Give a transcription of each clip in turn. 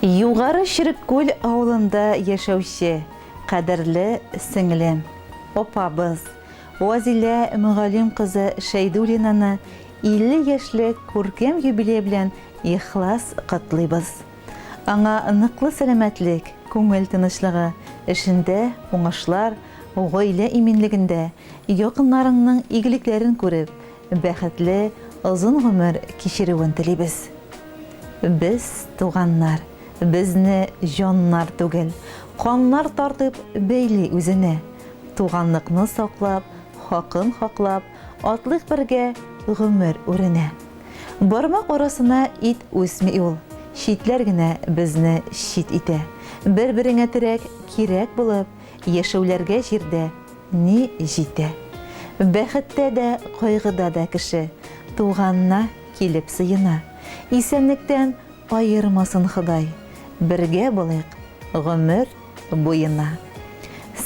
Югары Череккүл авылында яшәүче кадерле сеңлем, апабыз Вазилә Мөгаллим кызы Шәйдуллинаны 50 яшьлек күркәм юбилее белән ихлас котлыйбыз. Аңа ныклы сәламәтлек, күңел тынычлыгы, эшендә уңышлар, гаилә иминлегендә, якыннарыңның игелекләрен күреп, бәхетле озын гомер кичерүен телибез. Без, туганнар, безне җаннар түгел, каннар тартып бәйли үзенә. Туганлыкны саклап, хакын хаклап, атлыйк бергә гомер үренә. Бармак арасына ит үсми ул, читләр генә безне чит итә. Бер-береңә терәк, кирәк булып, яшәүләргә җирдә ни җитә? Бәхеттә дә, кайгыда да кеше туганына килеп сыена. Исәнлектән аермасын Ходай, бергә булыйк гомер буена.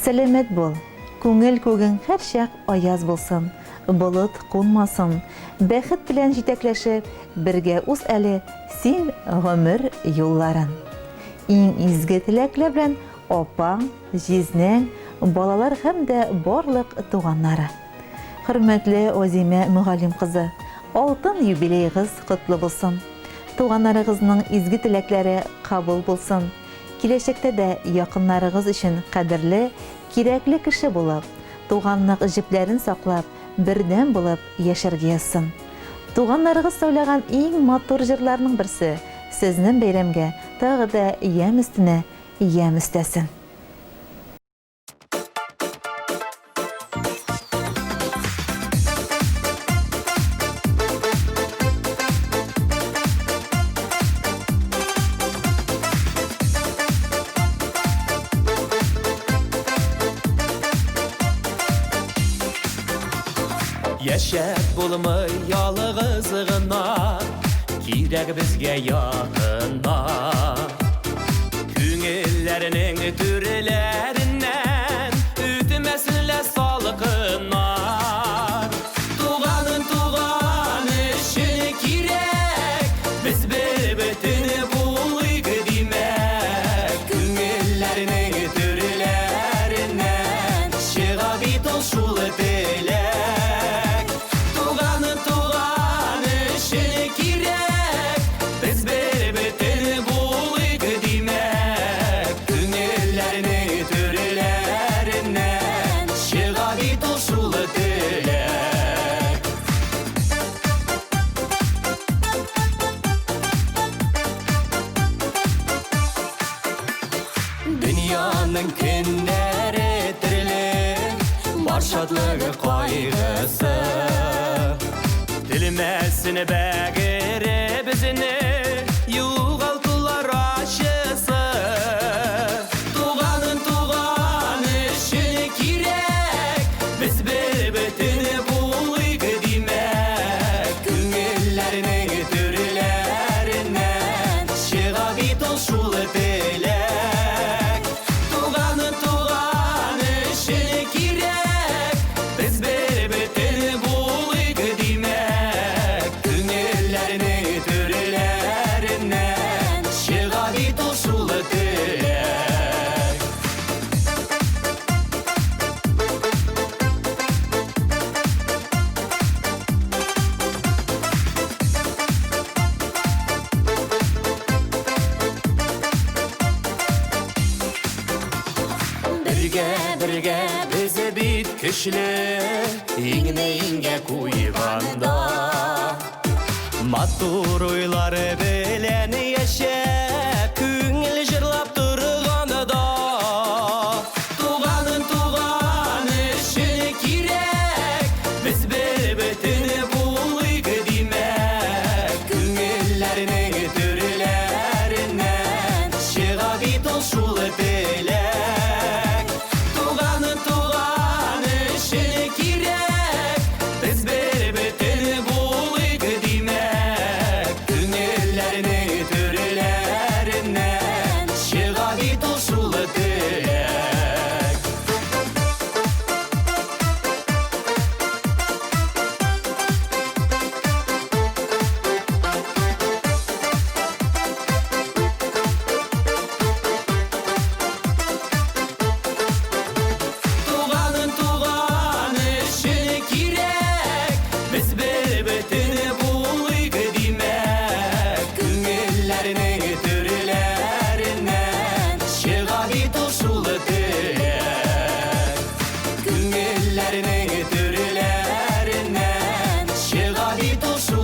Сәламәт бул, күңел күгең һәрчак аяз булсын, болыт кунмасын, бәхет белән җитәкләшеп, бергә уз әле син гомер юлларын. Иң изге теләкләр белән апаң, җизнәң, балалар һәм дә барлык туганнары. Хөрмәтле Азимә Мөгаллим кызы, алтын юбилеегыз котлы булсын! Туганнарыгызның изге теләкләре кабул булсын! Киләчәктә дә якыннарыгыз өчен кадерле, кирәкле кеше булып, туганлык җепләрен саклап, бердәм булып яшәргә язсын. Туганнарыгыз сайлаган иң матур җырларның берсе сезнең бәйрәмгә тагы да ямь өстенә ямь өстәсен. Яшәп булмый ялгыз гына, кирәк безгә якыннар. Күңелләрнең түрләреннән үтмәсен лә салкыннар. Туганын туган өчен кирәк, без бер бөтен булыйк, димәк. Күңелләрнең түрләреннән чыга бит ул шул теләк. Туганын туган өчен кирәк, без бер бөтен булыйк, димәк. Күңелләрнең түрләреннән чыга бит ул шул теләк. Дөньяның көннәре төрле, бар шатлыгы, кайгысы. Телмәсен бәгыребезне югалтулар ачысы. Туганын туган өчен кирәк, без бер бөтен булыйк, димәк. Күңелләрнең түрләреннән чыга бит ул шул теләк. Туганын туган өчен кирәк, без бер бөтен булыйк, димәк. Күңелләрнең түрләреннән чыга бит ул шул теләк. Бергә, бергә без бит көчле, иңне иңгә куйганда. Матур уйлар белән яшәп, күңел җырлап торганда. Туганын туган өчен кирәк, без бер бөтен булыйк, димәк. Күңелләрнең түрләреннән чыга бит ул шул теләк. Туганын туган өчен кирәк, без бер бөтен булыйк, димәк. Күңелләрнең бит ул шулай.